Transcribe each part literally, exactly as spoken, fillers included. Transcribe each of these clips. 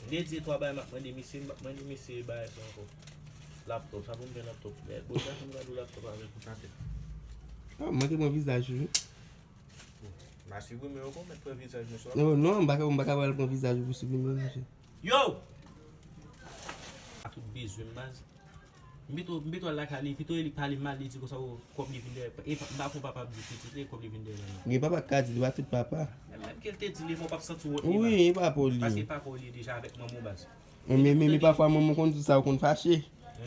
De, de twa bagay m ap mande misye, m ap mande misye bagay sa ankò. Laptòp, sa pou m fè laptòp. Lè, bon, sa pou m gade laptòp avèk ou nan tèt. Ah, mwen te pran vizaj ou. M a siprime yo, kon mèt pran vizaj misye. Non, non, m pa ka, m pa ka pral pran vizaj ou pou siprime, monchè. Yo! A tout bezwen m baz. M pito, m pito al lakay li, pito li pale mal, li di konsa, o, kòb li vin dèyè. E pa, m pa konn papa ap di pitit li, kòb li vin dèyè. Gen papa k ka di, li pa tout papa. Menm, menm ke l te di li, men w p ap santi wont li. Wi, e pa pou li. Paske e pa pou li deja avèk manman w baz. Men, men, men, men pafwa manman w konn di sa, ou konn fache.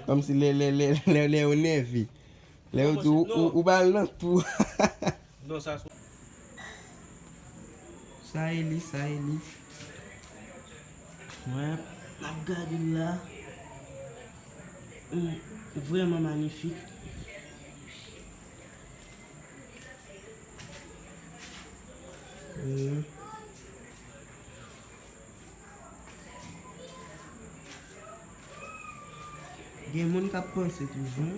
Kòmsi lè, lè, lè, lè, lè yo nève. Lè yo di, ou, ou, ou ba l nan tou. Non, sa sou. Sa e li, sa e li. Mwen, m ap gade l la. Hum, vrèman manifik. Hum. Gen moun k ap panse toujou.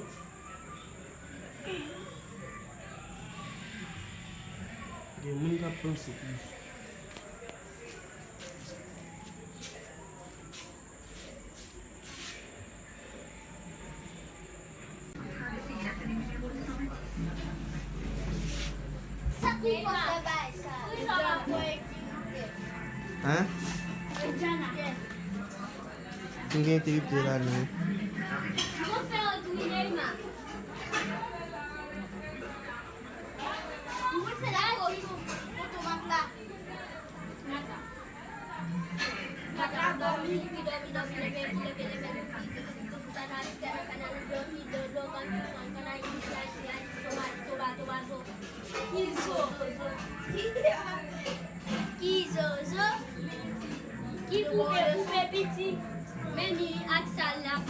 Gen moun k ap panse toujou. Hein? M gen enteriptè la non. Ki zozo? Ki poupe, poupe piti? Men mi ak sa l ap